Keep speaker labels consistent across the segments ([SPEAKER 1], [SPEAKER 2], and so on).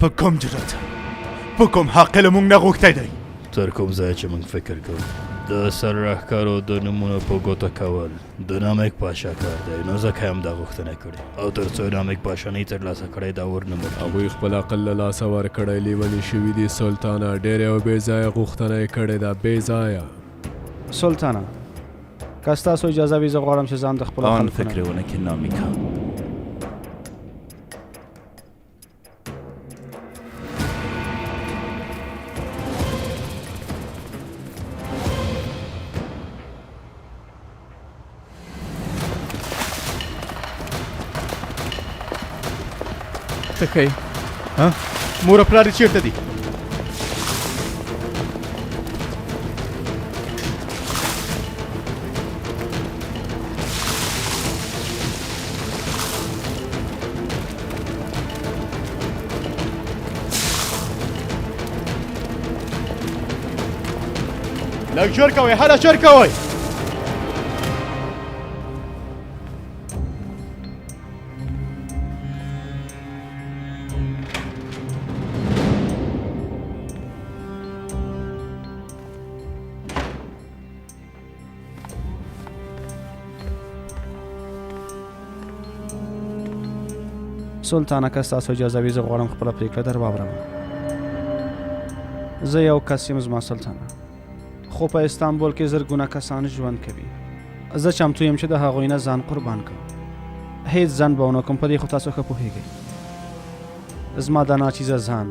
[SPEAKER 1] په کوم جرأت، په کوم حق له مونږ نه غوښتی دی؟
[SPEAKER 2] تر کوم ځایه چې موږ فکر کوو د سرلښکرو د نومونو په ګوته کول د نامک پاشا کار دی، نو ځکه یې همدا غوښتنه کړې او تر څو نامک پاشا نه ترلاسه کړی دا اور نه مړ کېږي.
[SPEAKER 3] هغوی خپل عقل له لاسه ورکړی، لیوني شوي دي سلطانه، ډېره یوه بې ځایه غوښتنه یې کړې ده، بې ځایه.
[SPEAKER 4] سلطانه، که ستاسو اجازه وي زه غواړم چې ځان د خپلو
[SPEAKER 1] آن
[SPEAKER 4] خلکو نه
[SPEAKER 1] فکر ونه کې نامیکا.
[SPEAKER 5] ته ښه یې؟
[SPEAKER 1] ها؟ مور او پلار دې چېرته دي؟ لږ ژر کوئ، هله ژر کوئ!
[SPEAKER 4] سلطانه که ستاسو اجازه وي زه غواړم خپله پرېکړه در واورم. زه یو کس یم زما سلطانه، خو په استانبول کې زرګونه کسان ژوند کوي. زه چمتو یم چې د هغوی نه ځان قربان کړم. هیڅ ځنډ به ونه کوم، په دې خو تاسو ښه پوهیږئ. زما دا ناچیزه ځان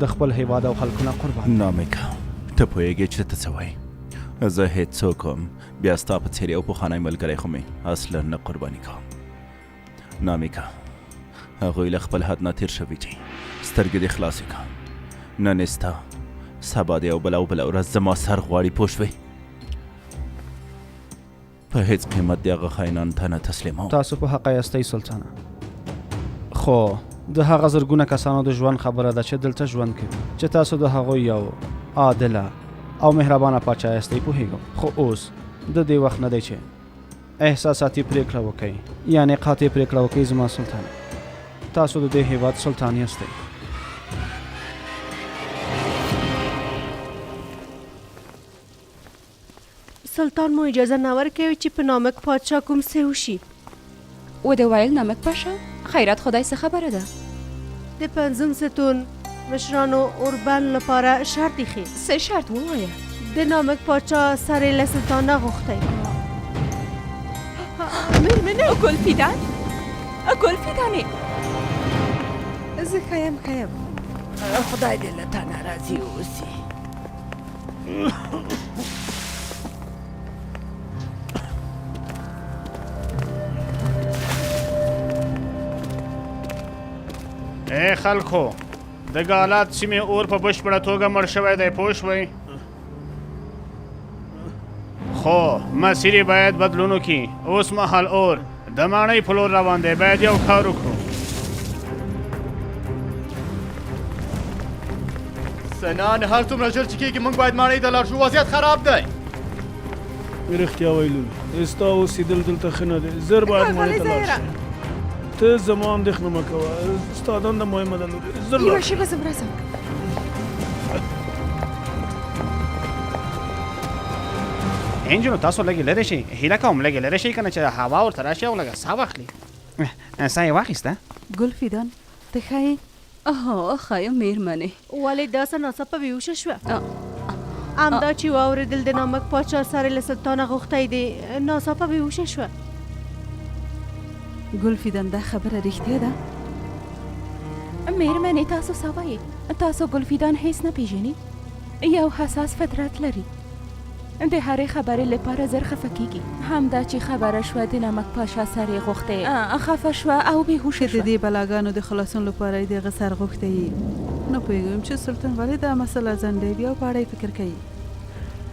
[SPEAKER 4] د خپل هیواد او خلکو نه قربان.
[SPEAKER 1] نامیکا، ته پوهیږې چې ته څه وایې؟ زه هیڅ څوک وم، بیا ستا په څیر یو پخوانی ملګری خو مې اصلا نه قرباني کوم. نامیکا، هغوی له خپل حد نه تیر شوي دي. سترګې دې خلاصې کړه. نن یې ستا، سبا دې او بله او بله ورځ زما سر غواړي، پوه شوې؟ په هیڅ قیمت دې هغه خاینانو ته نه تسلیموم.
[SPEAKER 4] تاسو په حقه یاستئ سلطانه، خو د هغه زرګونه کسانو د ژوند خبره ده چې دلته ژوند کوي، چې تاسو د هغوی یو عادله او مهربانه پاچا یاستئ، پوهیږم، خو اوس د دې وخت نه دی چې احساساتي پریکړه وکړئ، یعنې قاطع پریکړه وکړئ زما سلطانه. تاسو د دې هیواد سلطان یاستئ.
[SPEAKER 6] سلطان مو اجازه نه ورکوي چې په نامک پادشاه کوم څه وشي.
[SPEAKER 7] ودې ویل نامک پاشا؟ خیرات خدای څه خبره ده؟
[SPEAKER 6] د پنځم ستون مشرانو اوربند لپاره شرط ایښی.
[SPEAKER 7] څه شرط ووایه؟
[SPEAKER 6] د نامک پاچا سر یې له سلطانه غوښتی. مېرمنې!
[SPEAKER 7] ګل فیدان! ګل فیدانې!
[SPEAKER 8] زه ښه یم، ښه یم. خدای دې له تا نه راضي اوسي.
[SPEAKER 9] اے خلکو، د ګالات سیمې اور په بشپړه توګه مړ شوی دی، پوه شوئ؟ خو مسیر یې باید بدلون وکړي. اوس مهال اور د ماڼۍ په لور روان دی، باید یو کار وکړو.
[SPEAKER 1] سنان، هر څومره ژر چې کېږي موږ باید ماڼۍ ته لاړ شو، وضعیت خراب دی.
[SPEAKER 10] رښتیا وایي لورې، ستا اوسېدل دلته ښه نه دی، زر باید ماڼۍ ته لاړ شې. ته زما اندېښنه مه کوه، ستا دنده مهمه ده لورې، زر لاړ
[SPEAKER 8] یوه شېبه زه راځم.
[SPEAKER 9] انجونو تاسو لږې لرې شئ، هیله کوم لږې لرې شئ، کنه چې هوا ورته راشي او لږه ساه واخلي. ساه یې واخیسته.
[SPEAKER 11] ګل فیدان، ته ښه یې؟
[SPEAKER 7] هو ښه یم میرمنې.
[SPEAKER 6] ولې داسې ناڅاپه بېهوښه شوه؟ همدا چې واورېدل د نامک پاچا سر یې له سلطانه غوښتی دی، ناڅاپه بېهوښه شوه.
[SPEAKER 11] ګل فیدان، دا خبره رښتیا ده؟
[SPEAKER 7] میرمنې تاسو څه وایئ؟ تاسو ګل فیدان هیڅ نه پیژني؟ یو حساس فطرت لري، د هرې خبرې لپاره زر خفه کیږي. همدا چې خبره شوه د نمک پاشا سر یې غوښتی، خفه شوه او بې هوشه
[SPEAKER 11] که د
[SPEAKER 7] شوه.
[SPEAKER 11] دې بلاګانو د خلاصون لپاره یې د هغه سر غوښتی یي، نه پوهېږم چې سلطان ولې دا مسله ځنډوي او په اړه یې فکر کوي.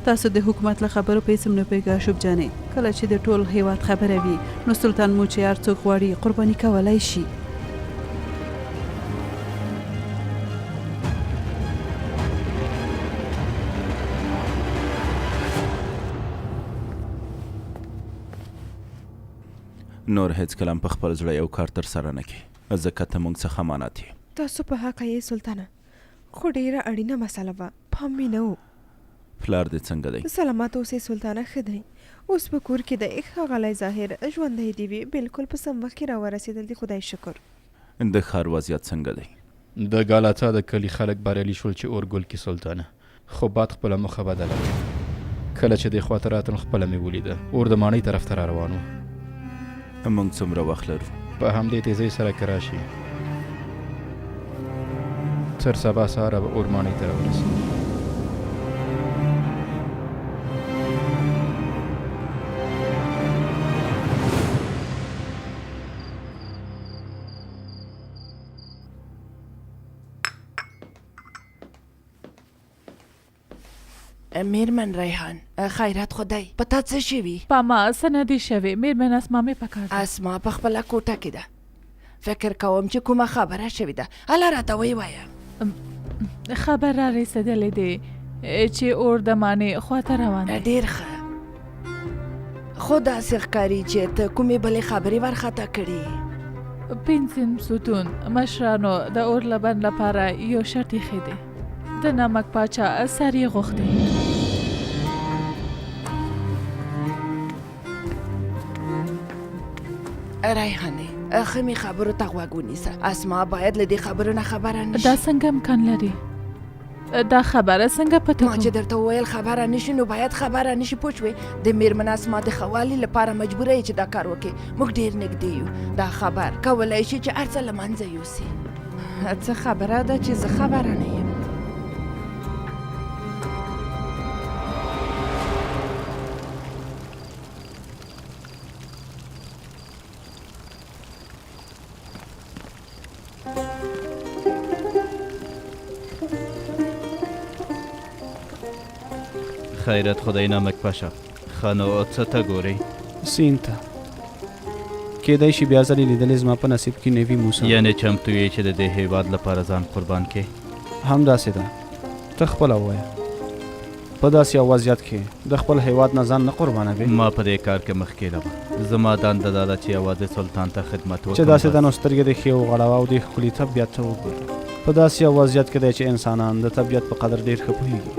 [SPEAKER 11] تاسو د حکومت له خبرو په هېڅ هم نه پوهېږئ آشوب جانې! کله چې د ټول هېواد خبره وي، نو سلطان مو چې هر څوک غواړي قرباني کولای شي.
[SPEAKER 1] نور هېڅکله هم په خپل زړه یو کار ترسره نه کړې، ځکه ته موږ څخه امانت یې.
[SPEAKER 12] تاسو په حقه یې سلطانه، خو ډېره اړینه مسله وه، پام مې نه و.
[SPEAKER 1] پلار دې څنګه دی؟
[SPEAKER 12] سلامت اوسې سلطانه، ښه دی، اوس په کور کې دی. ښاغلی ظاهر، ژوندی دې وي، بلکل په سم وخت کې راورسېدل، د خدای شکر.
[SPEAKER 1] د ښار وضعیت څنګه دی؟
[SPEAKER 5] د ګالاتا د کلي خلک بریالي شول چې اور ګل کې سلطانه. خو باد خپله موخه بدله کړه. کله چې دې خواته راتلم خپله مې ولیده. اور د ماڼۍ طرف ته راروان و.
[SPEAKER 1] موږ څومره وخت لرو؟
[SPEAKER 5] په همدې تېزۍ سره که راشي تر سبا سهاره به اور ماڼۍ ته راورسېږي.
[SPEAKER 8] میرمن ریحان خیرات خو دی په تا څه شوي؟
[SPEAKER 7] په ما څه نه دي شوي میرمن اسما مې پکار ده.
[SPEAKER 8] اسما په خپله کوټه کې ده فکر کوم چې کومه خبره شوې ده هله راته ویې وایه.
[SPEAKER 7] خبر را رسېدلی دی چې اور د مانې خواته روان دی.
[SPEAKER 8] ډېر ښه خو داسې ښکاري چې ته کومې بلې خبرې ورخطا کړې.
[SPEAKER 7] پنځم ستون مشرانو د اور لبن لپاره یو شرط ایښی دی. د نمک پاچا سر یې غوښتی.
[SPEAKER 8] ریحانې ښه مې خبرو ته غوږ ونیسه اسما باید له دې خبرو نه خبره نه شي.
[SPEAKER 7] دا څنګه امکان لري؟ دا خبره څنګه پټه
[SPEAKER 8] ما چې درته وویل خبره نشي نو باید خبره نشي پوه شوې د میرمن اسما د ښه والي لپاره مجبوره یې چې دا کار وکړې موږ ډېر نږدې یو دا خبر کولی شي چې هر څه له منځه یوسي څه خبره ده چې زه خبره نه یم
[SPEAKER 13] خیرت خدای نامک پاشا ښه نو څه ته ګورې؟
[SPEAKER 4] سیند ته. کېدای شي بیا ځلې لیدل یې زما په نصیب کې نه وي موسی.
[SPEAKER 13] یعنې چمتو یې چې د دې هېواد لپاره ځان قربان کړې؟
[SPEAKER 4] همداسې ده. ته خپله ووایه. په داسې یو وضعیت کې د خپل هېواد نه ځان نه قربانوې؟
[SPEAKER 13] ما په دې کار کې مخکې وم. زما دنده دا ده چې یوازې سلطان ته خدمت
[SPEAKER 4] چې
[SPEAKER 13] وکړم
[SPEAKER 4] داسې ده
[SPEAKER 13] بس.
[SPEAKER 4] نو سترګې دې ښې وغوړوه او دې ښکلي طبیعت ته وګوره. په داسې یو وضعیت کې دی چې انسانان د طبیعت په قدر ډېر ښه پوهېږي.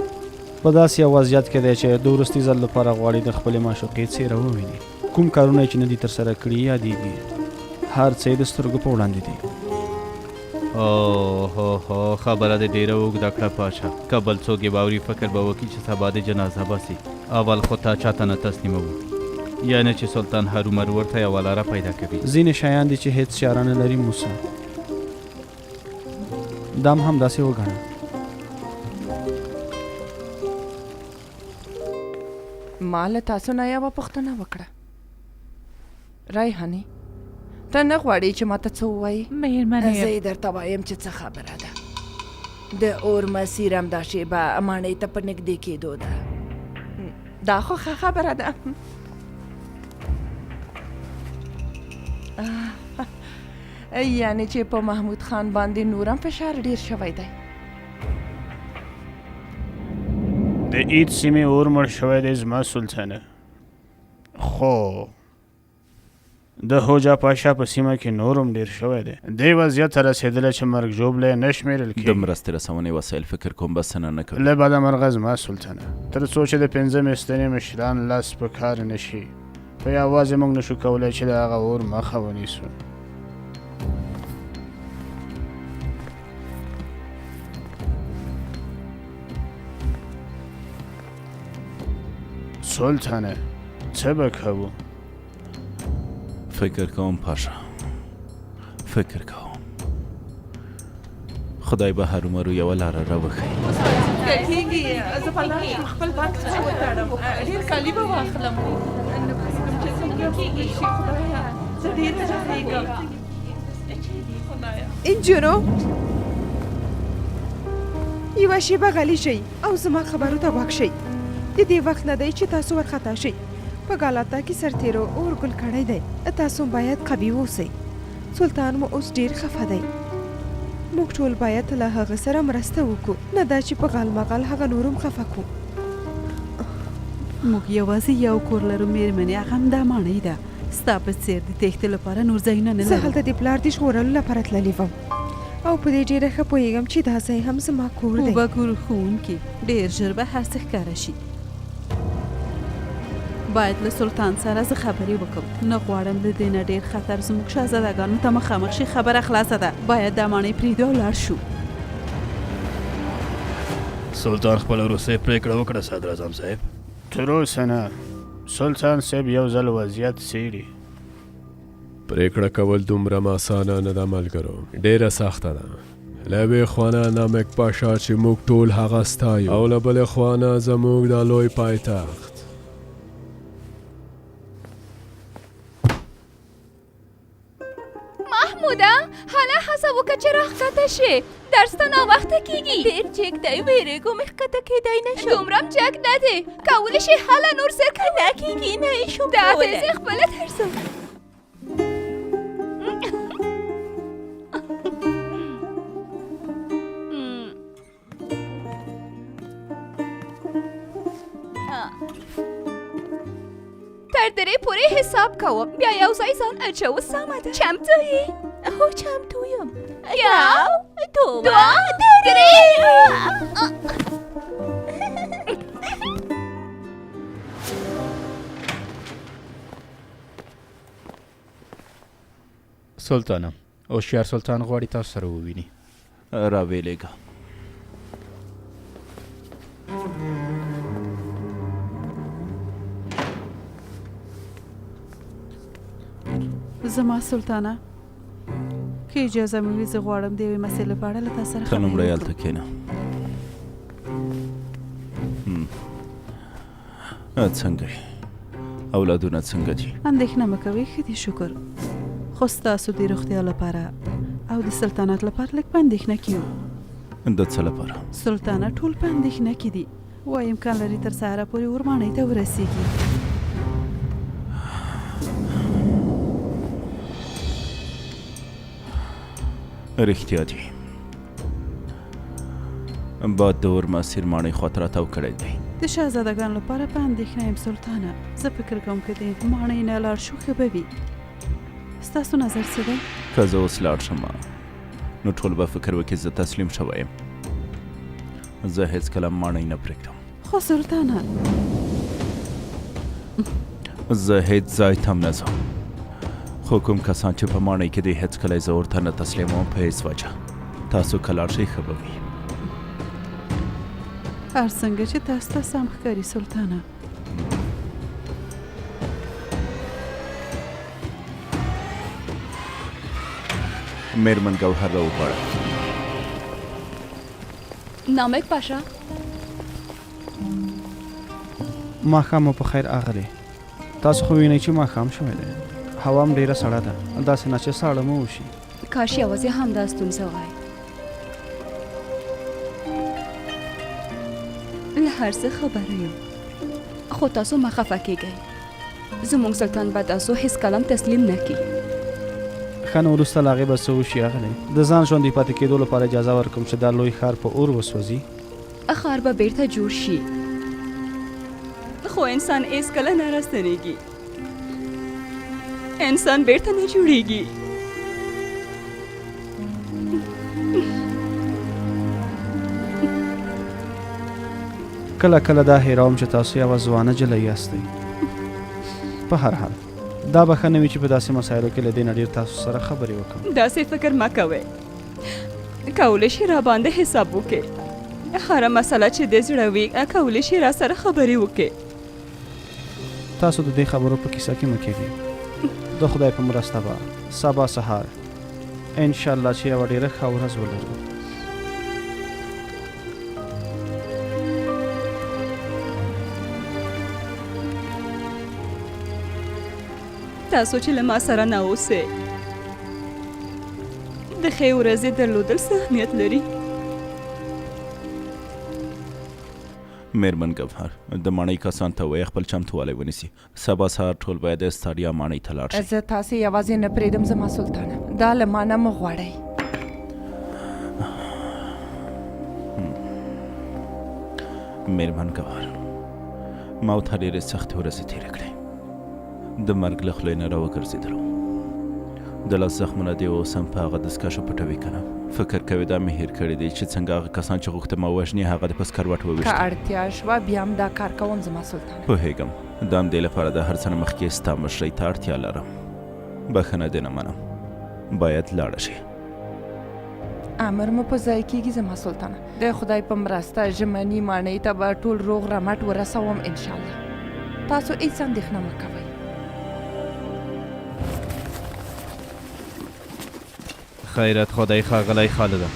[SPEAKER 4] په داسې یو وضعیت کې دی چې د وروستي ځل لپاره غواړي د خپلې معشوقې څېره وویني. کوم کارونه یې چې نه دي ترسره کړي یادېږي. هر څه یې د سترګو په وړاندې دي.
[SPEAKER 13] اوه هو هو خبره دې ډېره اوږده کړه پاشا. که بل څوک یې واوري فکر به وکړي چې سبا دې جنازه باسي. اول خو تا چاته نه تسلیموو. یعنې چې سلطان هرومرو ورته یوه لاره پیدا کوي.
[SPEAKER 4] ځینې شیان دي چې هېڅ چاره نه لري موسی. دا هم همداسې وګڼه.
[SPEAKER 8] ما له تاسو نه یوه پوښتنه وکړه. ریحانې ته نه غواړې چې ماته څه ووایې؟
[SPEAKER 7] مېرمنې
[SPEAKER 8] زه یې درته وایم چې څه خبره ده. د اور مسیر همدا شېبه ماڼۍ ته په نږدې کېدو ده. دا خو ښه خبره ده. یعنې چې په محمود خان باندې نور هم فشار ډېر شوی دی.
[SPEAKER 10] د عید سیمې اور مړ شوی دی زما سلطانه. خو د هوجا پاشا په سیمه کې نور هم ډېر شوی دی. دې وضعیت ته رسېدلی چې مرګ ژوبله یې نه شمېرل
[SPEAKER 1] د
[SPEAKER 10] کېږي.
[SPEAKER 1] مرستې رسونې وسایل فکر کوم بسنه نه کوي.
[SPEAKER 10] له بده مرغه زما سلطانه، تر څو چې د پنځمې ستنې مشران لاس په کار نه شي، په یوازې موږ نه شو کولی چې د هغه اور مخه ونیسو. سلطانه څه به کوو؟
[SPEAKER 1] فکر کوم پاشا فکر کوم خدای به هرومرو یوه لاره راوښیي.
[SPEAKER 7] کیږي زه به لاړ شم خپل بانک څخه وتړم ډېر کالي به واخلم نه پوهېږم چې څنګه به شي خدایه زه ډېره ډارېږم خدایه.
[SPEAKER 12] انجونو یوه شېبه غلي شئ او زما خبرو ته غوږ شئ. د دې وخت نه دی چې تاسو ورخطا شئ. په ګالاتا کې سرتېرو اور ګل کړی دی. تاسو باید قوي اوسئ. سلطان مو اوس ډېر خفه دی. موږ ټول باید له هغه سره مرسته وکړو، نه دا چې په غالمغال هغه نور هم خفه کړو.
[SPEAKER 11] موږ یوازې یو کور لرو مېرمنې، هغه هم دا ماڼۍ ده. ستا په څېر د تېښتې لپاره نور ځایونه نه
[SPEAKER 12] زه
[SPEAKER 11] لرو.
[SPEAKER 12] هلته د پلار د ژغورلو لپاره تللې وم. او په دې ډېره ښه پوهېږم چې دا ځای هم زما کور دی.
[SPEAKER 11] وبه ګورو ښوونکي، ډېر ژر به هر څه ښکاره شي. باید له سلطان سره زه خبرې وکړم. نه غواړم له دې نه ډېر خطر زموږ شهزادګانو ته مخامخ شي. خبره خلاصه ده، باید دا ماڼۍ پرېږدو او لاړ شو.
[SPEAKER 2] سلطان خپله وروستۍ پرېکړه وکړه صدراعظم صاحب؟
[SPEAKER 10] تر اوسه نه، سلطان صاحب یو ځل وضعیت څېړي.
[SPEAKER 3] پرېکړه کول دومره هم اسانه نه ده ملګرو، ډېره سخته ده. له یوې خوا نه نامک پاشا چې موږ ټول هغه ستایو او له بلې خوا نه زموږ دا لوی پایتخت.
[SPEAKER 7] محموده هله هڅه وکړه چې راښکته شې، درس ته ناوخته کېږي. ډېر جګ دی، وېرېږم ښکته کېدای نه شم. دومره هم جګ نه دی، کولی شې هله نور زر که نه کېږي نه یې شم دا دی زه خپله درځم. تر درې پورې حساب کوم، بیا یو ځای ځان اچوو. سمه ده، چمتو یې؟ هو چمتو یم. یو، دوه، درې.
[SPEAKER 5] سلطانه، هوښیار سلطان غواړي تاسو سره وویني.
[SPEAKER 1] راویلېږه.
[SPEAKER 11] زما سلطانه، که اجازه مې وي زه غواړم د یوې مسئلې په اړه له تا سره
[SPEAKER 1] ته
[SPEAKER 11] خبرې
[SPEAKER 1] لومړی
[SPEAKER 11] وکړم.
[SPEAKER 1] هلته کښېنه. څنګه یې؟ اولادونه څنګه دي؟
[SPEAKER 11] اندېښنه مه کوئ، ښه دي شکر. خو ستاسو د روغتیا لپاره او د سلطنت لپاره لږ په اندېښنه کې یو.
[SPEAKER 1] د څه لپاره؟
[SPEAKER 11] سلطانه ټول په اندېښنه کې دي. وایي امکان لري تر سهاره پورې اور ماڼۍ ته ورسیږي.
[SPEAKER 1] رښتیا دي، باد د اور مسیر ماڼۍ خواته راتاو کړی دی.
[SPEAKER 11] د شهزادګانو لپاره په اندېښنه یم سلطانه. زه فکر کوم که د ماڼۍ نه لاړ شو ښه به وي. ستاسو نظر څه دی؟
[SPEAKER 1] که زه اوس لاړ شم نو ټول به فکر وکړي زه تسلیم شوی یم. زه هېڅکله ماڼۍ نه پرېږدم.
[SPEAKER 11] خو سلطانه!
[SPEAKER 1] زه هېڅ ځای ته هم نه ځم. خو کوم کسان چې په ماڼۍ کې دي هېڅکله یې زه ورته نه تسلیموم په هېڅ وجه. تاسو که لاړ شئ ښه به وي.
[SPEAKER 11] هر څنګه چې تاسو ته سم ښکاري سلطانه.
[SPEAKER 1] میرمن ګوهر راوغواړه.
[SPEAKER 7] نامک پاشا.
[SPEAKER 4] ماښام مو په خیر اغلې. تاسو خو وینئ چې ماښام شوی دی، هوا هم ډیره سړه ده، داسې نه چې ساړه مو وشي.
[SPEAKER 7] کاش یوازې همدا ستونزه وای. له هر څه خبره یم، خو تاسو مه خفه کیږئ. زموږ سلطان به تاسو هیڅکله هم تسلیم نه کړي.
[SPEAKER 4] ښه نو وروسته له هغې به څه وشي اغلې؟ د ځان ژوندي پاتې کېدو لپاره اجازه ورکوم چې دا لوی ښار په اور وسوځي؟
[SPEAKER 7] ښار به بیرته جوړ شي، خو انسان هیڅکله نه راستنیږي. انسان بیرته نه جوړیږي.
[SPEAKER 4] کله کله دا هېروم چې تاسو یوه ځوانه جلۍ یاستئ. په هر حال دا به ښه نه وي چې په داسې مسایلو کې له دې نه ډېر تاسو سره خبرې وکړم.
[SPEAKER 7] داسې فکر مه کوئ. کولی شي راباندې حساب وکړي. هره مسله چې دې زړه وي کولی شي راسره خبرې وکړي.
[SPEAKER 4] تاسو د دې خبرو په کیسه کې مه کېږئ. د خدای په مرسته به سبا سهار انشاءالله چې یوه ډېره ښه ورځ ولرو.
[SPEAKER 7] تاسو چې له ما سره نه اوسئ د ښې ورځې درلودل څه اهمیت لري؟
[SPEAKER 1] میرمن ګوهر د ماڼۍ کسان ته ووایه خپل چمتووالی ونیسي. سبا سهار ټول باید استاریا ماڼۍ ته لاړ شئ.
[SPEAKER 8] زه تاسې یوازې نه پرېږدم زما سلطانه، دا له ما نه مه غواړئ.
[SPEAKER 1] میرمن ګوهر، ما او تا ډېرې سختې ورځې تېرې کړې، د مرګ له خولې نه راوګرځېدلو. د د لاس زخمونه دې اوس هم په هغه دستکشو پټوي که نه؟ فکر کوې دا مې هېر کړي دي چې څنګه هغه کسان چې غوښتل ما ووژني هغه دې په سکروټو
[SPEAKER 8] که
[SPEAKER 1] وویشتل؟
[SPEAKER 8] اړتیا شوه بیا هم دا کار کوم زما سلطانه.
[SPEAKER 1] پوهېږم. د همدې لپاره د هر څه نه مخکې ستا مشرۍ ته اړتیا لرم. بښنه دې نه منم. باید لاړه شې.
[SPEAKER 8] امر مو په ځای کېږي زما سلطانه. د خدای په مرسته ژمني ماڼۍ ته به ټول روغ رمټ ورسوم انشاالله. تاسو هېڅ اندېښنه مه کوئ.
[SPEAKER 13] خیرت خدای ښاغلی خالده.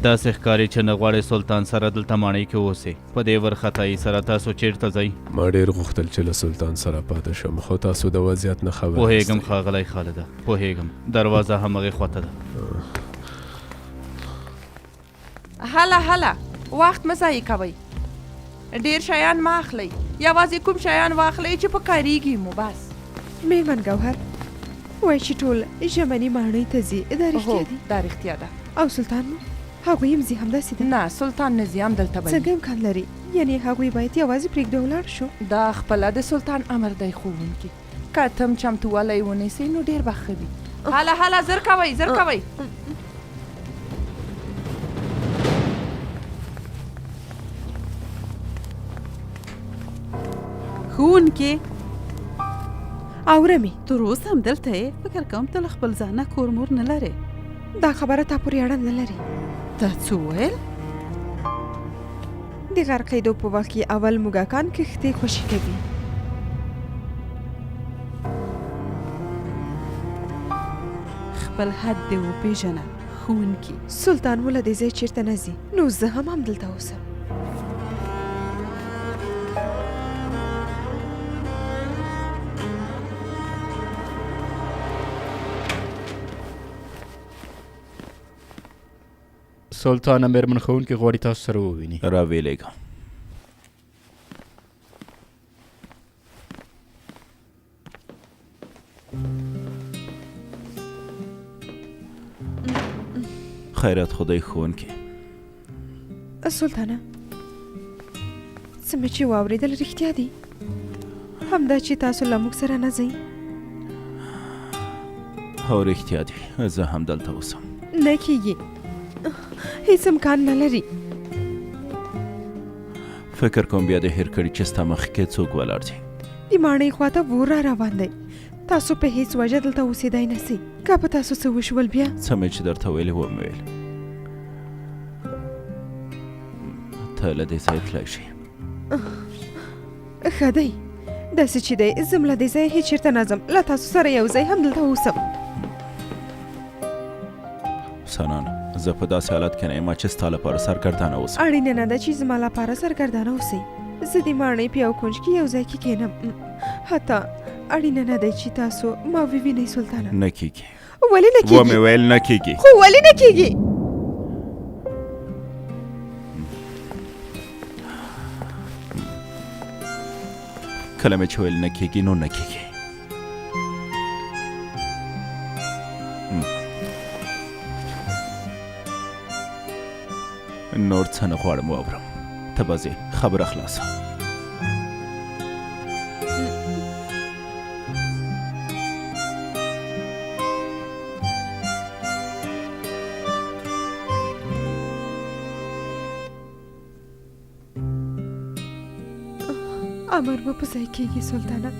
[SPEAKER 13] داسې ښکاري چې نه غواړې سلطان سره دلته ماڼۍ کې اوسې. په دې ورخطایي سره تاسو چیرته ځئ؟
[SPEAKER 3] ما ډېر غوښتل چې له سلطان سره پاتې شم، خو تاسو د وضعیت نه خبر
[SPEAKER 13] پوهېږم
[SPEAKER 3] یاستئ.
[SPEAKER 13] ښاغلی خالده، پوهېږم. دروازه همغې خواته ده.
[SPEAKER 8] هله هله وخت مه ضایع کوئ. ډېر شیان مه اخلئ، یوازې کوم شیان واخلئ چې په کارېږي مو بس.
[SPEAKER 12] مېرمن ګوهر وایي چې ټول ژمني ماڼۍ ته ځي، دا رښتیا دي؟
[SPEAKER 8] هو، دا رښتیا ده.
[SPEAKER 12] او سلطان مو؟ هغوی هم ځي، همداسې ده؟
[SPEAKER 8] نه، سلطان نه ځي، همدلته به وي.
[SPEAKER 12] څنګه امکان لري؟ یعنې هغوی باید یوازې پرېږدو او لاړ شو؟
[SPEAKER 8] دا خپله د سلطان امر دی ښوونکي. که ته هم چمتووالی ونیسې نو ډېر به ښه وي. هله هله زر کوئ، زر کوئ.
[SPEAKER 11] ښوونکې!
[SPEAKER 12] اورم یې.
[SPEAKER 11] تر اوسه هم دلته یې؟ فکر کوم ته له خپل ځانه کور مور نه لرې.
[SPEAKER 12] دا خبره تا پورې اړه نه لري.
[SPEAKER 11] تا څه وویل؟
[SPEAKER 12] د غرقېدو په وخت کې اول موږکان کښتۍ خوشې کوي.
[SPEAKER 11] خپل حد دې وپېژنه ښوونکي.
[SPEAKER 12] سلطان مو له دې ځایه چېرته نه ځي، نو زه هم همدلته اوسم.
[SPEAKER 5] سلطانه مېرمن ښوونکې غواړي تاسو سره وویني.
[SPEAKER 1] راویې لېږه. خیرات خدای ښوونکې.
[SPEAKER 12] سلطانه څه مې چې واورېدل رښتیا دي؟ همدا چې تاسو له موږ سره نه ځئ؟
[SPEAKER 1] هو رښتیا دي، زه همدلته اوسم.
[SPEAKER 12] نه کیږي، هیڅ امکان نه لري.
[SPEAKER 1] فکر کوم بیا دې هېر کړي چې ستا مخې کې څوک ولاړ دي.
[SPEAKER 12] د ماڼۍ خواته ور را روان دی. تاسو په هیڅ وجه دلته اوسېدای نه سئ. که په تاسو څه وشول بیا؟
[SPEAKER 1] څه مې چې درته ویلي ومې ویل. ته له دې ځایه تلای شې.
[SPEAKER 12] ښه دی، داسې چې دی زه له دې ځایه هیڅ چېرته نه ځم، له تاسو سره یو ځای همدلته اوسم.
[SPEAKER 1] سنان، زه په داسې حالت کې نه یم چې ستا لپاره سرګردانه اوسم.
[SPEAKER 12] اړینه نه ده چې زما لپاره سرګردانه اوسئ. زه د ماڼۍ په یو کونج کې یو ځای کې کښېنم. حتی اړینه نه ده چې تاسو ما ووینئ سلطانه.
[SPEAKER 1] نه کېږي.
[SPEAKER 12] ولې نه کېږي؟
[SPEAKER 1] ومې ویل نه کېږي.
[SPEAKER 12] خو ولې نه کېږي؟
[SPEAKER 1] کله مې چې ویل نه کېږي نو نه کېږي. نور څه نه غواړم واورم. ته به ځې، خبره خلاصه.
[SPEAKER 12] امر به په ځای کېږي سلطانه.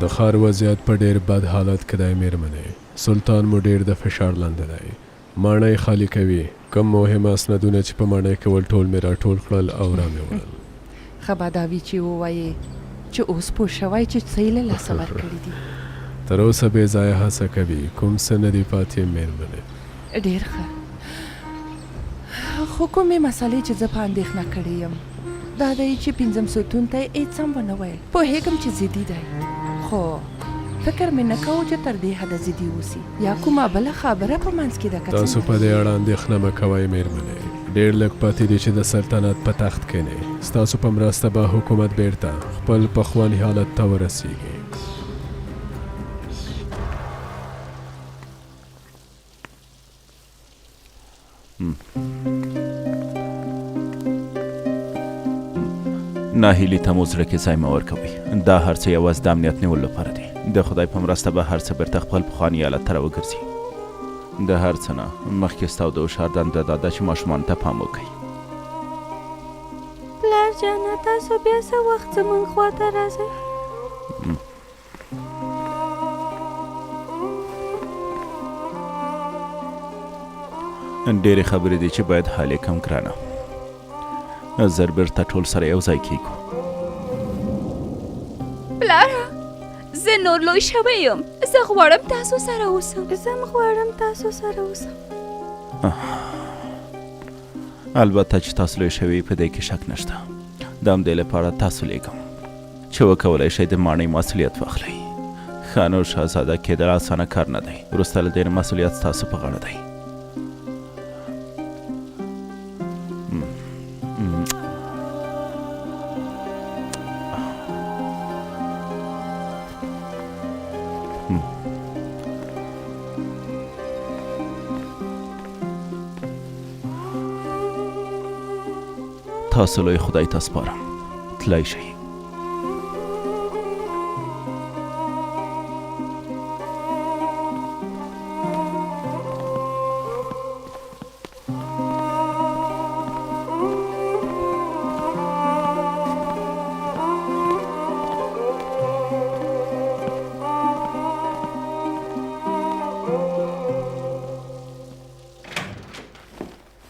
[SPEAKER 3] د ښار وضعیت په ډېر بد حالت کې دی مېرمنې. سلطان مو ډېر د فشار لاندې دی. ماڼۍ خالي کوي. کوم مهم اسنادونه چې په ماڼۍ کې ول ټول مې راټول کړل او رامې وړل.
[SPEAKER 8] ښه به دا وي چې ووایې چې اوس پوه شوی چې څه یې له لاسه ورکړي دي.
[SPEAKER 3] تر اوسه بې ځایه هڅه کوي. کوم څه نه دي پاتې مېرمنې.
[SPEAKER 8] ډېر ښه. خو کومې مسالې چې زه په اندېښنه کړې یم دا دی چې پنځم ستون ته یې هېڅ هم ونه ویل. پوهېږم چې ضدي دی خو فکر مې نه کاوه چې تر دې حده ضدي اوسي. یا کومه بله خبره په منځ کې ده که
[SPEAKER 3] تاسو
[SPEAKER 8] څنګه؟
[SPEAKER 3] په دې اړه اندېښنه مه کوئ مېرمنې. ډېر لږ پاتې دي چې د سلطنت په تخت کښېنې. ستاسو په مرسته به حکومت بېرته خپل پخواني حالت ته ورسېږي.
[SPEAKER 1] ناهیلي ته مو زړه کې ځای مه ورکوئ. دا هر څه یوازې د امنیت نیولو لپاره دي. د خدای په مرسته به هر څه بیرته خپل پخواني حالت ته راوګرځي. د هر څه نه مخکې ستا او د هوښیار دنده دا ده چې ماشومانو ته پام وکړئ.
[SPEAKER 14] پلار جانه تاسو بیا څه وخت زموږ خواته راځئ؟
[SPEAKER 1] ډېرې خبرې دي چې باید حل یې کړم ګرانه. زر بیرته ټول سره یو ځای کیږو.
[SPEAKER 7] پلاره زه نور لوی شوی یم، زه غواړم تاسو سره اوسم.
[SPEAKER 14] زه هم غواړم تاسو سره اوسم.
[SPEAKER 1] البته چې تاسو لوی شوی په دې کې شک نشته. د همدې لپاره تاسو لیږم چې وکولای شئ د ماڼۍ مسؤلیت واخلئ. ښه نو شهزاده کېدل اسانه کار نه دی. وروسته له دې نه مسؤلیت ستاسو په غاړه دی. تاسو لوی خدای ته سپارم، تلای شئ.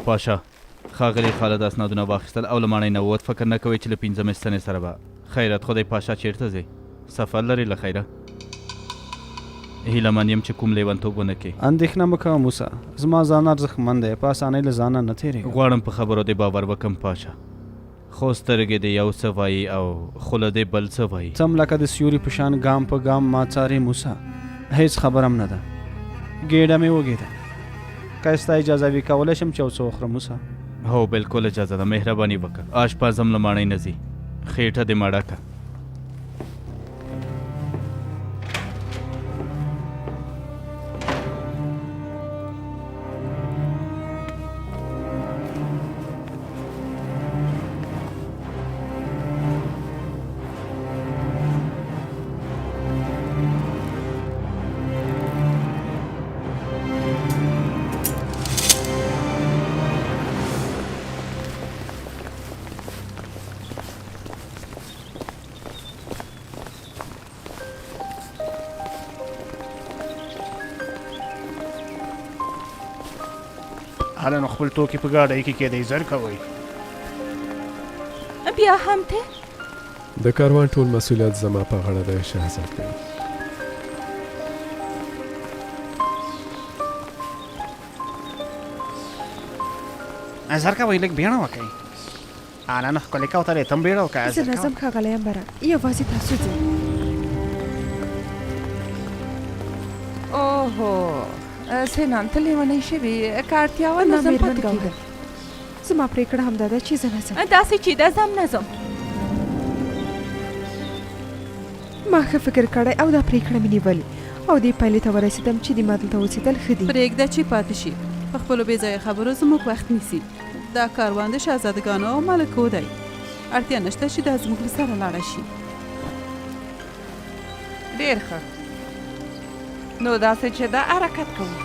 [SPEAKER 13] پاشا ښاغلي خالد اسنادونه واخیستل او له ماڼۍ نه ووت. فکر نه کوئ چې له پنځمې ستنې سره به خیرت خو دی. پاشا چیرته ځې؟ سفر لرې له خیره؟ هیله من یم چې کوم لیونتوب ونه کړې.
[SPEAKER 4] اندېښنه مه کوه موسی، زما ځان ارزښتمن دی، په اسانۍ له ځانه نه تېرېږم.
[SPEAKER 13] غواړم په خبرو دې باور وکړم پاشا، خو سترګې دې یو څه وایي او خوله دې بل څه وایي.
[SPEAKER 4] ته هم لکه د سیوري په شان ګام په ګام ما څارې موسی، هېڅ خبره هم نه ده، ګېډه مې وږې ده، که ستا اجازه وي کولی شم چې یو څه وخورم موسی؟
[SPEAKER 13] هو بلکل اجازه ده، مهرباني وکړه، آشپز هم له ماڼۍ نه ځي، خېټه دې مړه که.
[SPEAKER 10] هله نو خپل توکي په ګاډۍ کې کېدئ، زر کوئ.
[SPEAKER 7] بیا هم ته؟
[SPEAKER 3] د کاروان ټول مسؤلیت زما په غاړه دی شهزادګۍ.
[SPEAKER 9] زر کوئ، لږ بیړه وکړئ. انا نو ښکلې کوترې ته هم بیړه وکړه.
[SPEAKER 12] زه نه ځم ښاغلی امبره، یوازې تاسو ځئ.
[SPEAKER 8] اوهو سینان ته لیونۍ شوې، که اړتیا وه نو
[SPEAKER 12] نه
[SPEAKER 8] زه هم
[SPEAKER 12] مېرمن
[SPEAKER 8] پاتې
[SPEAKER 12] ګوهر،
[SPEAKER 8] کېږم.
[SPEAKER 12] زما پرېکړه همدا ده چې زه نه ځم.
[SPEAKER 7] داسې چې ده زه هم نه ځم.
[SPEAKER 12] ما ښه فکر کړی او دا پرېکړه مې نیولې او دې پایلې ته ورسېدم چې د ما دلته اوسېدل ښه دي.
[SPEAKER 11] پرېږده چې پاتې شي، په خپلو بې ځایه خبرو زموږ وخت نیسي. دا کاروان د شهزادګانو او ملکو دی، اړتیا نشته چې دا زموږ له سره لاړه شي.
[SPEAKER 8] ډېر ښه، نو داسې چې ده حرکت کوو.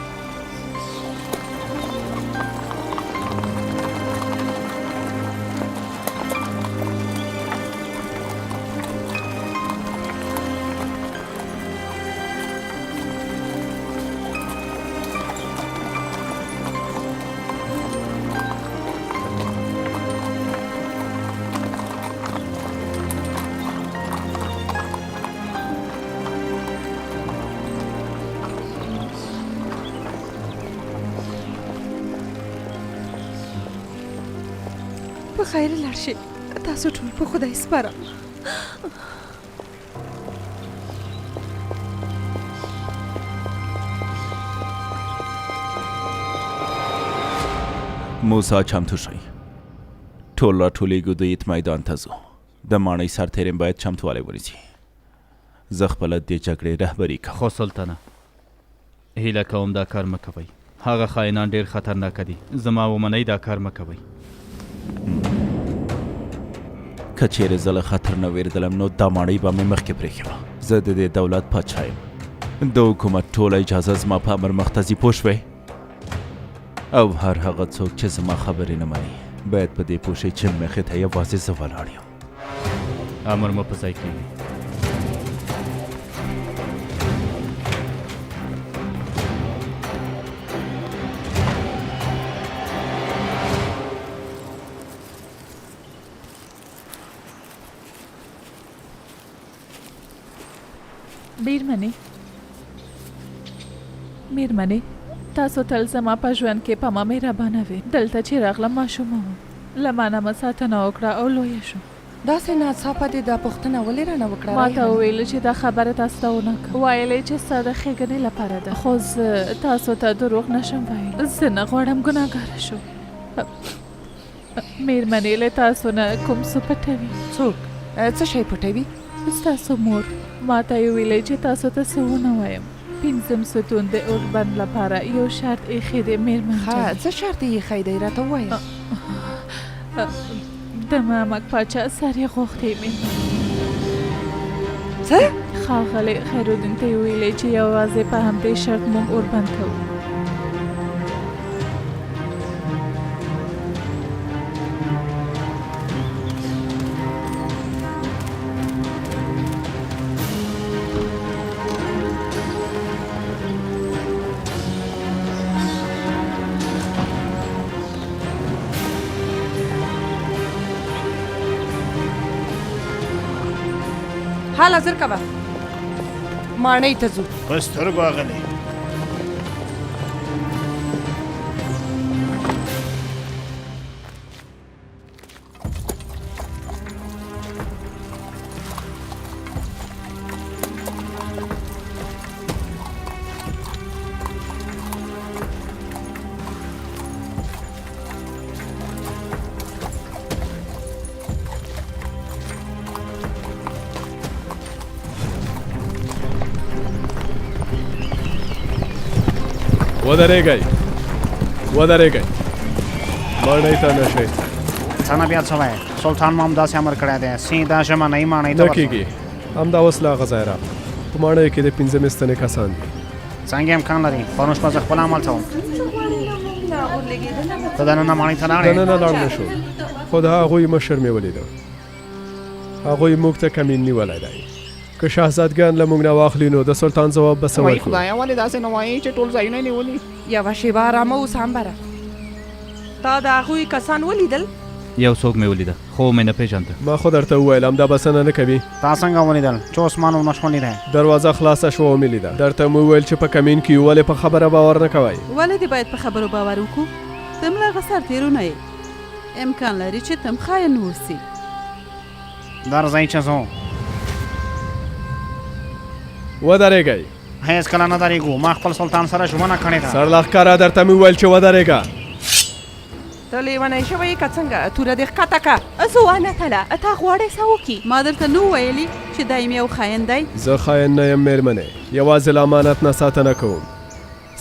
[SPEAKER 12] په خیر لاړ شئ. تاسو ټول په خدای سپارم.
[SPEAKER 1] موسی چمتو شئ. ټول راټولېږو د عید میدان ته ځو. د ماڼۍ سرتېرې باید چمتوالی ونیسي. زه خپله د دې جګړې رهبري کوم.
[SPEAKER 13] خو سلطانه! هیله کوم دا کار مه کوئ. هغه خاینان ډېر خطرناک دي. زما ومنئ دا کار مه کوئ.
[SPEAKER 1] که چېرې زه له خطر نه وېرېدلم نو دا ماڼۍ به مې مخکې پرېښې وه. زه د دې دولت پاچا یم. د حکومت ټوله اجازه زما په امر مخته ځي، پوه شوې؟ او هر هغه څوک چې زما خبرې نه مني باید په دې پوه شي چې مخې ته یوازې زه ولاړ یم.
[SPEAKER 13] امر مو په ځای کېږي.
[SPEAKER 11] میرمنې میرمنې تاسو تل زما په ژوند کې په ما مهربانه وې. دلته چې راغلم ماشومه وم. له ما نه مو ساتنه وکړه او لویه شوم.
[SPEAKER 8] داسې ناڅاپه دې دا پوښتنه ولې رانه وکړه
[SPEAKER 11] ما ته
[SPEAKER 8] ریحانې؟
[SPEAKER 11] وویل چې دا خبره تاسو ته ونه کړم. ویل یې چې ستا د ښېګنې لپاره ده. خو زه تاسو ته دروغ نه شم ویلی. زه نه غواړم ګناهګاره شم. میرمنې له تاسو نه کوم څه پټوي.
[SPEAKER 8] څوک؟ څه شی پټوي؟
[SPEAKER 11] ستاسو مور. ماته یې ویلي چې تاسو ته څه ونه وایم. پنځم ستون د اوربند لپاره یو شرط ایښی دی میرمن
[SPEAKER 8] ښه،
[SPEAKER 11] جانې.
[SPEAKER 8] څه شرط یې ایښی دی راته ووایه.
[SPEAKER 11] د مامک پاچا سر یې غوښتی میرمن.
[SPEAKER 8] څه؟
[SPEAKER 11] ښاغلي خیرالدین ته یې ویلي چې یوازې په همدې شرط موږ اوربند کوو.
[SPEAKER 8] هله زر کوه ماڼۍ ته ځو.
[SPEAKER 10] په سترګو اغلې.
[SPEAKER 3] ودرېږئ ودرېږئ ماڼۍ ته نه شئ
[SPEAKER 9] څه نه بیا څه وایې سلطان مو همداسې امر کړی دی سیده ژمنۍ ماڼۍ ته
[SPEAKER 3] نه کېږي همدا اوس له هغه ځایه راغلم په ماڼۍ کې د پنځمې ستنې کسان دي
[SPEAKER 9] څنګه امکان لري پرون شپه زه خپله هملته وم ته دننه ماڼۍ ته لاړې
[SPEAKER 3] دننه لاړ نه شوم خو د هغوی مشر مې ولیده هغوی موږ ته کمین نیولی دی. که شهزادګان له موږ نه واخلي نو د سلطان ځواب به څه
[SPEAKER 9] وای
[SPEAKER 3] ورکړو؟
[SPEAKER 9] خدایه ولې داسې نه وایې چې ټول ځایونه یې نیولي.
[SPEAKER 8] یوه شېبه ارامه اوسه عنبره. تا د هغوی کسان ولیدل؟
[SPEAKER 13] یو څوک مې ولیده خو ومې نه پېژانده.
[SPEAKER 3] ما خو درته وویل همدا بسنه نه کوي.
[SPEAKER 9] تا څنګه ولیدل چې عثمان ونه شو لیدای؟
[SPEAKER 3] دروازه خلاصه شوه ومې لیده. درته مې وویل چې په کمین کې یو ولې په خبره باور نه کوئ؟
[SPEAKER 11] ولې دې باید په خبرو باور وکړو؟ ته هم له هغه سرتېرو نه یې. امکان لري چې ته هم خاین اوسې.
[SPEAKER 9] درځئ چې ځو.
[SPEAKER 3] ودرېږئ!
[SPEAKER 9] هېڅکله نه درېږو، ما خپل سلطان سره ژمنه کړې ده.
[SPEAKER 3] سرلښکره! درته مې وویل چې ودرېږه!
[SPEAKER 8] ته لېونی شوی یې که څنګه؟ توره دې ښکته که!
[SPEAKER 7] ځوانه تله، تا غواړی څه وکړي؟
[SPEAKER 11] ما درته نه وو ویلي چې دی هم یو خاین دی؟
[SPEAKER 3] زه خاین نه یم مېرمنې، یوازې له امانت نه ساتنه کوم.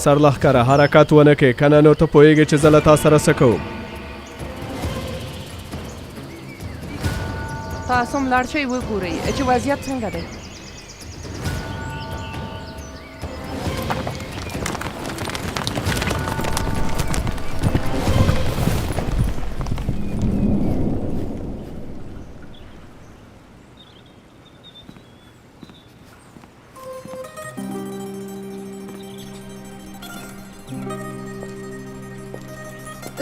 [SPEAKER 3] سرلښکره حرکت ونه کې کنه نو ته پوهېږې چې زه له تا سره څه کوم.
[SPEAKER 8] تاسو هم لاړ شئ وګورئ چې وضعیت څنګه دی.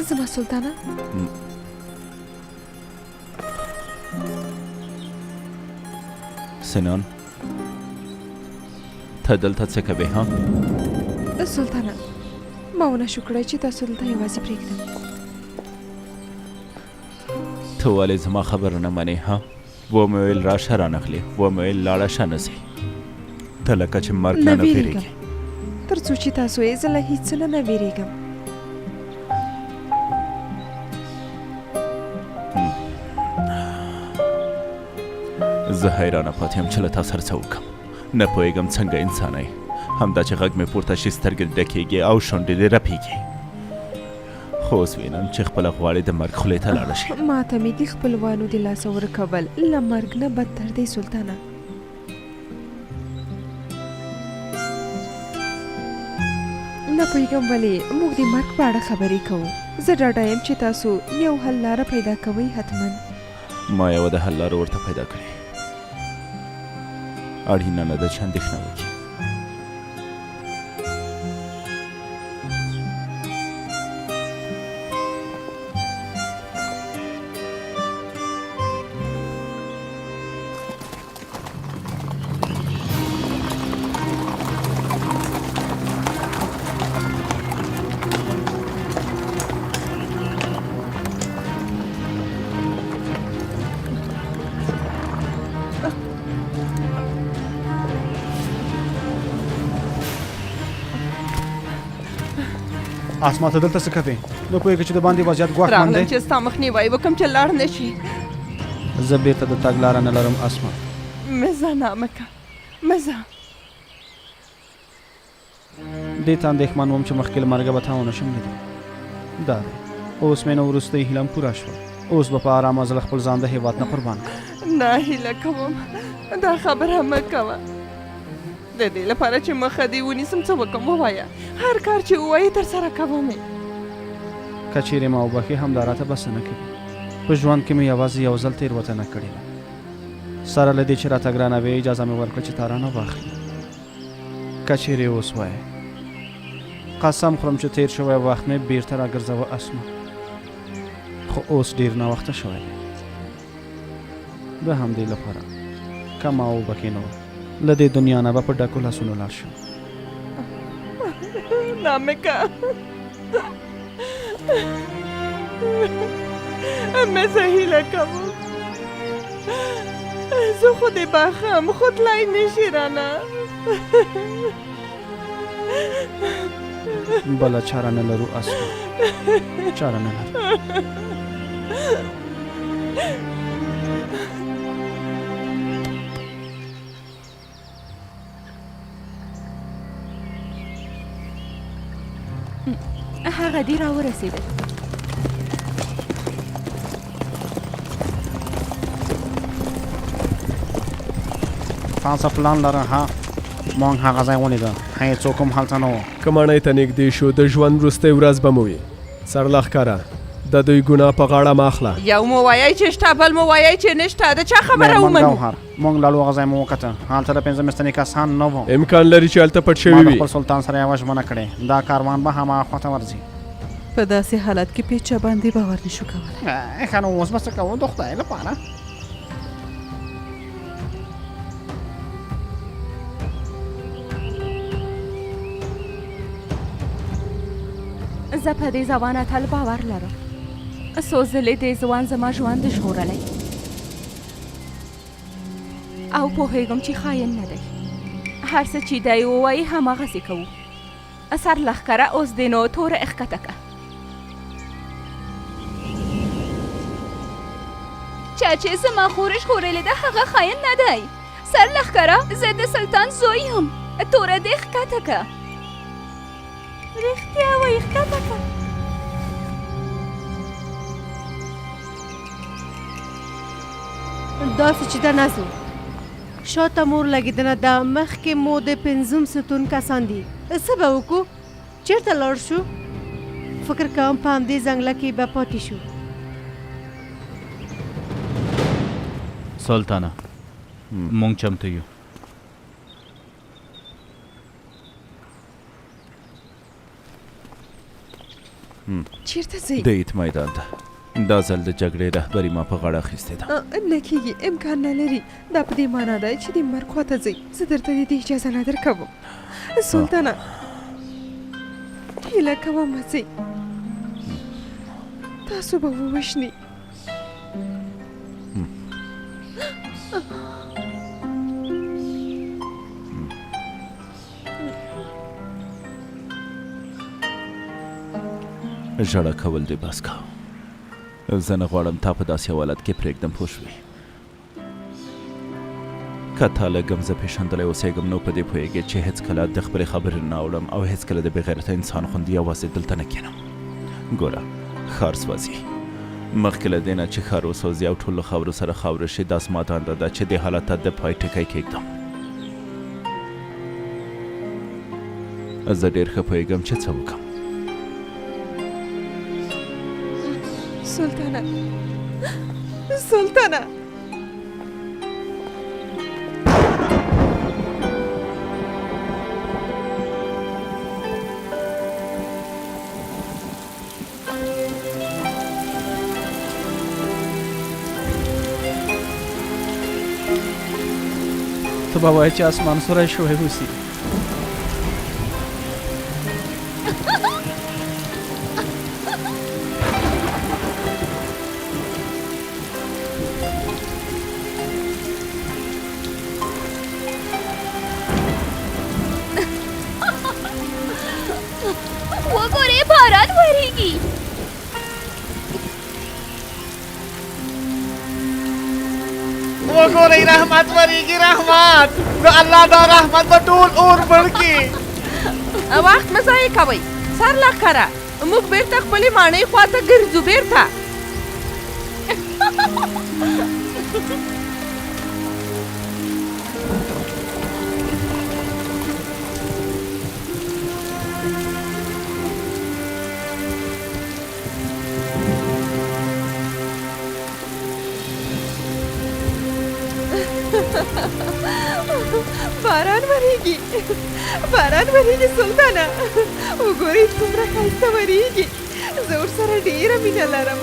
[SPEAKER 12] زما سلطانه
[SPEAKER 1] سنان ته دلته څه کوې ها
[SPEAKER 12] سلطانه ما ونه شو کړای چې تاسو دلته یوازې پرېږدم.
[SPEAKER 1] ته ولې زما خبره نه منې ها؟ ومې ویل راشه رانغلې، ومې ویل لاړه شه نه ځې. ته لکه چې مرګ نه
[SPEAKER 12] نه
[SPEAKER 1] نه
[SPEAKER 12] ویریږم
[SPEAKER 1] ویریږې.
[SPEAKER 12] تر څو چې تاسو یې زه له هیڅ څه نه نه ویریږم.
[SPEAKER 1] زه حیرانه پاتې یم چې له تا سره څه وکړم. نه پوهېږم څنګه انسان یې. همدا چې غږ مې پورته شي سترګې دې ډکېږي او شونډې دې رپېږي. خو اوس وینم چې خپله غواړې د مرګ خولې ته لاړه شې.
[SPEAKER 12] ماته مې د خپلوانو د لاسه ورکول له مرګ نه بدتر دی سلطانه. نه پوهېږم ولې موږ د مرګ په اړه خبرې کوو. زه ډاډه یم چې تاسو یو حل لاره پیدا کوئ حتما.
[SPEAKER 1] ما یوه د حل لاره ورته پیدا کړې. اړینه نه ده چې اندېښنه وکړي.
[SPEAKER 4] اسما ته دلته څه کوې؟ نه پوهېږې چې د باندې وضعیت ګواښمن
[SPEAKER 8] راغلم
[SPEAKER 4] دی؟
[SPEAKER 8] چې ستا مخنیوی وکړم چې لاړ نه شي.
[SPEAKER 4] زه بیرته د تګ لاره نه لرم اسما.
[SPEAKER 8] مه ځه نامکه، مه ځه.
[SPEAKER 4] دې ته اندېښمن وم چې مخکې له مرګه به تا ونه شم لیدلی. دا دی اوس مې نو وروستۍ هیله هم پوره شوه. اوس به په ارامه زړه خپل ځان د هېواد نه قربان کړم.
[SPEAKER 8] نه هیله کوم دا خبره مه کوه. د دې لپاره چې مخه دې ونیسم څه وکړم ووایه، هر کار چې ووایې ترسره کوم یې.
[SPEAKER 4] که چیرې ما وبښې همدا راته بسنه کوي. په ژوند کې مې یوازې یو ځل تېروتنه کړې ده. سره له دې چې راته ګرانه وې اجازه مې ورکړه چې تا رانه واخلي. که چیرې اوس وایې قسم خورم چې تیر شوی وخت مې بیرته راګرځوه اسما. خو اوس ډیر ناوخته شوی دی. د همدې لپاره که ما وبښې نو له دې دنیا نه به په ډکو لاسونو لاړ شم.
[SPEAKER 8] نامکه مه زه هیله کوم، زه خو دې بخښم خو تلای نه شي رانه.
[SPEAKER 4] بله چاره نه لرو اسما، چاره نه لرو.
[SPEAKER 7] هغه دی راورسېدل.
[SPEAKER 9] تاسو پلان لره ها؟ مونږ هغه ځای ولیده، هیڅوک هم هلته نه و.
[SPEAKER 3] که ماڼۍ ته نږدې شو د ژوند وروستۍ ورځ به مو وي. سرلښکره د دوی ګناه په غاړه مه اخله.
[SPEAKER 8] یو مو وایئ چې شته، بل مو وایئ چې نشته، د چا خبره
[SPEAKER 9] مېرمن
[SPEAKER 8] ومنو؟
[SPEAKER 9] ګوهر، مونږ لاړو هغه ځای مو وکته، هلته د پنځمې ستنې کسان نه وو.
[SPEAKER 3] امکان لري چې هلته پټ
[SPEAKER 9] ما
[SPEAKER 3] شوي
[SPEAKER 9] د
[SPEAKER 3] وي.
[SPEAKER 9] خپل سلطان سره یوه ژمنه کړې، دا کاروان به هماغه خواته ورځي.
[SPEAKER 11] په داسې حالت کې په چا باندې باور نشو کولی.
[SPEAKER 9] ښه نو اوس به څه کوو د خدای لپاره؟
[SPEAKER 7] زه په دې ځوان اتل باور لرم. څو ځلې دې ځوان زما ژوند ژغورلی او پوهېږم چې خاین نه دی. هر څه چې دی ووایي هماغسې کوو. سر لښکره اوس دې نو توره ښکته که. چا چې زما خور ژغورلې ده هغه خاین نه دی. سر لښکره زه د سلطان زوی یم، توره دې ښکته که. رښتیا وایي، ښکته که.
[SPEAKER 6] داسې چې ده نه ځو. شاته مور لګېدنه ده، مخکې مو د پنځم ستون کسان دي. څه به وکړو؟ چېرته لاړ شو؟ فکر کوم په همدې ځنګله کې به پاتې شو.
[SPEAKER 13] سلطانه مونږ چمتو یو.
[SPEAKER 12] چیرته ځئ؟
[SPEAKER 1] د عید میدان ته. دا ځل د جګړې رهبري ما په غاړه اخیستې ده.
[SPEAKER 12] نه کیږي، امکان نه لري. دا په دې معنا ده چې د مرګ خواته ځئ. زه درته د دې اجازه نه درکوم. سلطانه، هیله کوم مه ځئ. تاسو به ووژني.
[SPEAKER 1] ژړا کول دې بس کا. زه نه غواړم تا په داسې یو حالت کې پرېږدم، پوه شوې؟ که تا لږ هم زه پېژندلی اوسېږم نو په دې پوهېږې چې هېڅکله د خپلې خبرې نه اوړم او هېڅکله د بېغیرته انسان غوندې یوازې دلته نه کښېنم. ګوره، ښار سوځي. مخکې له دې نه چې ښار وسوځي او ټول له خاورو سره خاورې شي، دا زما دنده ده چې دې حالت ته د پای ټکی کېږدم. زه ډېر ښه پوهېږم چې څه وکړم.
[SPEAKER 12] سلطانه، سلطانه!
[SPEAKER 4] ته به وایې چې اسمان سوری شوی اوسي.
[SPEAKER 7] وګورئ باران وریږي.
[SPEAKER 9] وګورئ رحمت وریږي، رحمت د الله دا رحمت به ټول اور مړ کړي.
[SPEAKER 8] وخت مه ضایع کوئ سر لښکره، موږ بیرته خپلې ماڼۍ خواته ګرځو، بیرته.
[SPEAKER 12] باران وریږي، باران وریږي سلطانه، وګورئ څومره ښایسته وریږي، زه ورسره ډېره مینه لرم.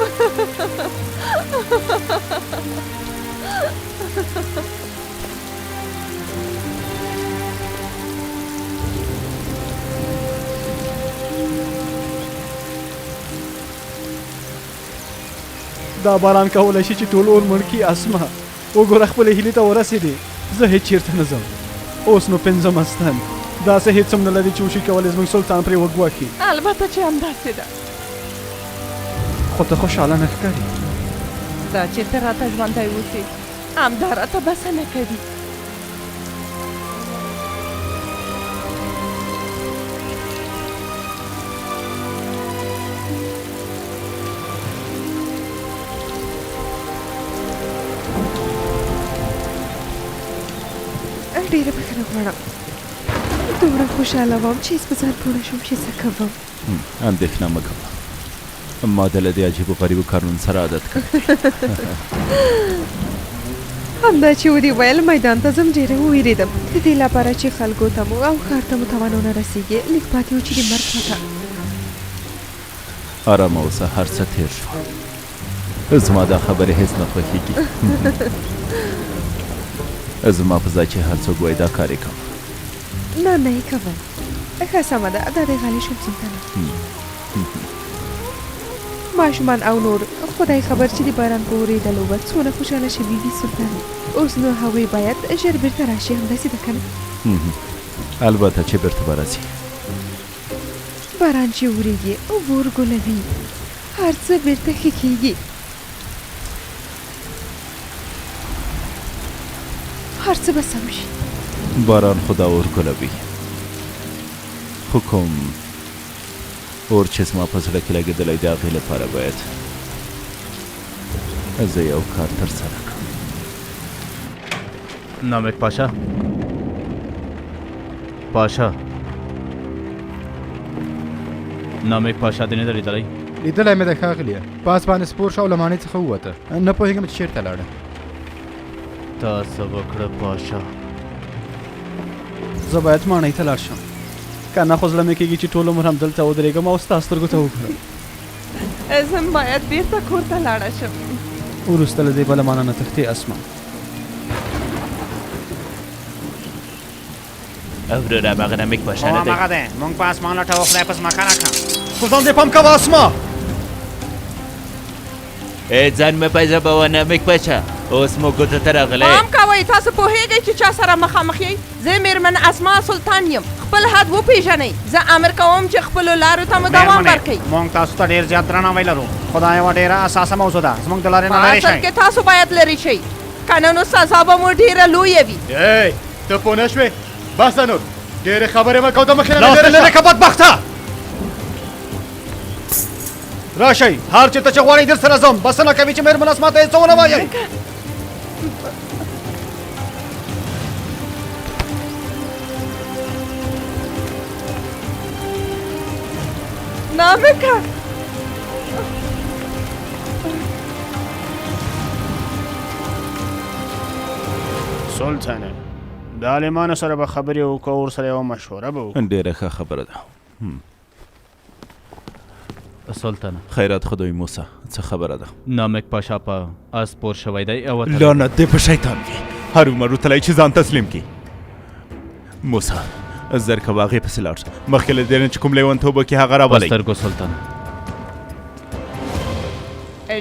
[SPEAKER 4] دا باران کولی شي چې ټول اور مړ کړي. اسما وګوره خپلې هیلې ته ورسېدې. زه هېڅ چېرته نه ځم. اوس نو پنځم ستن داسې هېڅ هم نه لري چې وشي کولی زموږ سلطان پرې وګواښي.
[SPEAKER 8] البته چې همداسې ده.
[SPEAKER 4] خو ته خوشحاله نه ښکاري.
[SPEAKER 8] دا چې ته راته ژوندی اوسې همدا راته بسنه کوي.
[SPEAKER 12] ډېره بښنه غواړم، دومره خوشحاله وم چې هېڅ په ځان پوه نه شوم چې څه کوم.
[SPEAKER 1] اندېښنه مه کوه، ما د له دې عجیبو غریبو کارونو سره عادت کړی دی.
[SPEAKER 12] همدا چې ودې ویل میدان ته ځم ډېره ووېرېدم، د دې لپاره چې خلکو ته مو او ښار ته مو تاوان ونه رسېږي، لږ پاتې و چې د مرګ پته.
[SPEAKER 1] ارامه اوسه، هر څه تېر شو. زما دا خبرې هېڅ نه خوښېږي. زما په ځای چې هر څوک وای دا کار یې کاوه.
[SPEAKER 12] نه، نه یې کوم. ښه سمه ده، دا دی غلی شوم سلطانه. ماشومان او نور خدای خبر چې د باران په اورېدلو به څونه خوشحاله شوي وي سلطانه. اوس نو هغوی باید ژر بیرته راشي، همداسې ده که نه؟
[SPEAKER 1] البته چې بیرته به راځي.
[SPEAKER 12] باران چې وریږي اور ګلوي، هر څه بیرته ښه کیږي. هر څه به سم شي.
[SPEAKER 1] باران خو دا اور ګلوي، خو کوم اور چې زما په زړه کې لګېدلی د هغې لپاره باید زه یو کار ترسره کړم.
[SPEAKER 13] نامک پاشا، پاشا، نامک پاشا دې نه دی لیدلی؟
[SPEAKER 5] لیدلی مې دی ښاغلیه، په اس باندې سپور شو او له ماڼۍ څخه ووته، نه پوهېږم چې چېرته لاړه.
[SPEAKER 13] تا څه وکړه پاشا؟
[SPEAKER 4] زه باید ماڼۍ ته لاړ شم، که نه خو زړه مې کېږي چې ټول عمر همدلته ودرېږم او ستا سترګو ته وګورم.
[SPEAKER 8] زه باید بیرته کور ته لاړه شم.
[SPEAKER 4] وروسته له دې به له مانه نه تښتې اسما.
[SPEAKER 1] وروره هماغه نامک پاشا نه دی؟
[SPEAKER 9] هماغه دی، موږ په اسمان لټوو، خدای په ځمکه راکړه.
[SPEAKER 4] سلطان دې پام کوه اسما.
[SPEAKER 1] ای ځان مه په ژبوه نامک پاشا، اوس مو ګوتو ته راغلی.
[SPEAKER 8] پام کوه. کوئ؟ تاسو پوهېږئ چې چا سره مخامخ یئ؟ زه مېرمن اسما سلطان یم. خپل حد وپېژنئ. زه امر کوم چې خپلو لارو ته مو دوام
[SPEAKER 9] مېرمنې،
[SPEAKER 8] ورکړئ.
[SPEAKER 9] موږ تاسو ته ډېر زیات درناوی لرو، خو دا یوه ډېره اساسه موضوع ده. زموږ د لارې
[SPEAKER 8] په
[SPEAKER 9] نه لرې
[SPEAKER 8] اصل
[SPEAKER 9] شئ.
[SPEAKER 8] کې تاسو باید لرې شئ، که نه نو سزا به مو ډېره لویه وي.
[SPEAKER 15] ای، ته پوه نه شوې؟ بس ده نور، ډېرې خبرې مه کوه، د مخې نه
[SPEAKER 16] لاس
[SPEAKER 15] لرې
[SPEAKER 16] دې لرې
[SPEAKER 15] شه.
[SPEAKER 16] که بدبخته! راشئ، هر چېرته چې غواړئ درسره ځم. بسنه کوي چې مېرمن اسما ته یې څه ونه وایئ.
[SPEAKER 8] نامکه!
[SPEAKER 10] سلطانه، د عالمانو سره به خبرې وکړو او ورسره یوه مشوره به وکړو.
[SPEAKER 1] ډېره ښه خبره ده.
[SPEAKER 13] سلطانه.
[SPEAKER 1] خیرات خدای موسی، څه خبره ده؟
[SPEAKER 13] نامک پاشا په اس سپور شوی دی او وتلی.
[SPEAKER 1] لعنت دې په شیطان وي، هرومرو تلی چې ځان تسلیم کړي. موسی، زر کوه هغې پسې لاړ شه، مخکې له دې نه چې کوم لیونتوب وکړي هغه
[SPEAKER 13] په
[SPEAKER 1] راولئ.
[SPEAKER 13] سترګو سلطانه.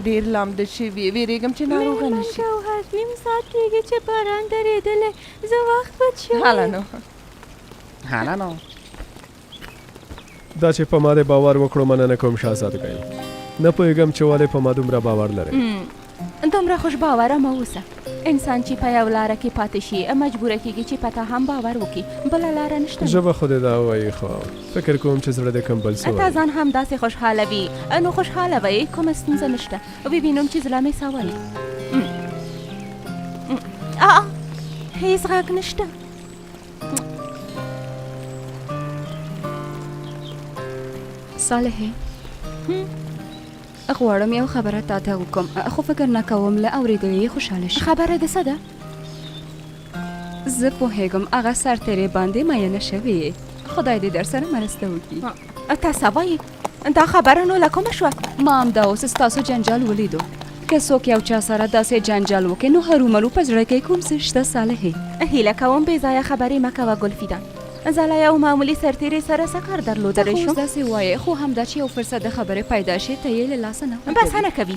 [SPEAKER 8] ډېر لامده شوي، وېرېږم چې ناروغه نه
[SPEAKER 14] مېرمن
[SPEAKER 8] شي.
[SPEAKER 14] ګوهر، نیم ساعت کېږي چې باران درېدلی، زه وخت بچ شوی
[SPEAKER 8] هله
[SPEAKER 14] یم.
[SPEAKER 8] نو.
[SPEAKER 9] هله نو.
[SPEAKER 3] دا چې په ما دې باور وکړو مننه کوم شاهزادګۍ. نه پوهېږم چې ولې په ما دومره باور لرې.
[SPEAKER 7] دومره خوش باوره مه اوسه. انسان چې په یو لاره کې پاتې شي مجبوره کېږي چې په تا هم باور وکړي، بله لاره نشته نو.
[SPEAKER 3] ژبه خو دې دا وایي خو فکر کوم چې زړه دې کوم بل څه
[SPEAKER 7] تا
[SPEAKER 3] وایي.
[SPEAKER 7] ځان هم داسې خوشحالوي نو خوشحاله به یې، کومه ستونزه نشته. ووینم چې زړه مې څه وایي. هیڅ غږ نشته.
[SPEAKER 14] صالحې، غواړم یو خبره تا ته وکم، خو فکر نه کوم له اورېدو یې خوشحاله شي.
[SPEAKER 7] خبره د څه ده؟
[SPEAKER 14] زه پوهېږم هغه سرتېرې باندې میینه شوې یې، خدای دې درسره مرسته وکړي.
[SPEAKER 7] ته څه وایې؟ دا خبره نو له کومه شوه؟
[SPEAKER 14] ما همدا اوس ستاسو جنجال ولیدو. که څوک یو چا سره داسې جنجال وکړي نو هرومرو په زړه کې کوم څه شته صالحې.
[SPEAKER 7] هیله کوم بې ځایه خبرې مه کوه ګل فیدان. زه له یو معمولي سرتېري سره څه کار
[SPEAKER 14] ته
[SPEAKER 7] درلودلی
[SPEAKER 14] خو اوس
[SPEAKER 7] شم؟
[SPEAKER 14] داسې وایې، خو همدا چې یو فرصت د خبرې پیدا شي ته یې له لاسه نه ورکوي.
[SPEAKER 7] بسنه کوي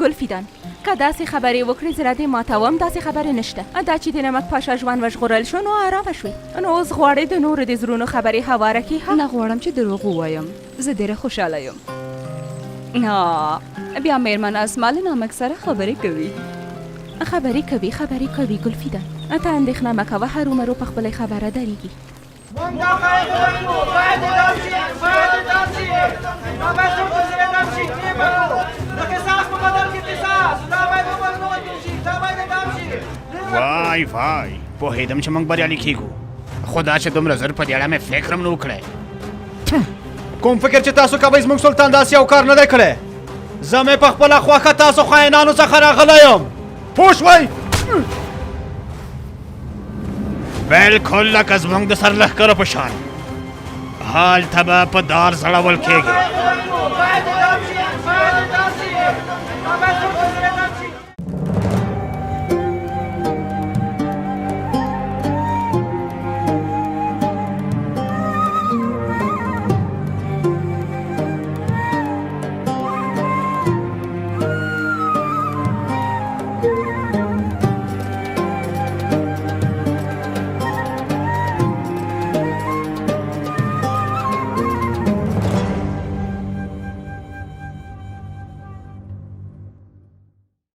[SPEAKER 7] ګل فیدان، که داسې خبرې وکړې زړه دې ماتوم، داسې خبرې نشته. دا چې د نمک پاشا ژوند وژغورل شو نو آرامه شوې، نو اوس غواړې د نورو د زړونو خبرې هواره کړې؟ ها؟
[SPEAKER 14] نه غواړم چې دروغ ووایم، زه ډېره خوشحاله یم. بیا مېرمن اسما له نامک سره خبرې کوي.
[SPEAKER 7] خبرې کوي، خبرې کوي ګل فیدان، ته اندېښنه مه کوه، هرومرو په خپلې خبره درېږي.
[SPEAKER 10] وای وای، پوهېدم چې موږ بریالي کېږو، خو دا چې دومره زر په دې اړه مې فکر هم نه و کړی.
[SPEAKER 16] کوم فکر چې تاسو کوئ زموږ سلطان داسې یو کار نه دی کړی. زه مې په خپله خوښه تاسو خاینانو څخه راغلی یم، پوه شوئ؟
[SPEAKER 10] بالکل لکه زموږ د سرلښکرو په شان، هلته به په دار ځړول کېږي.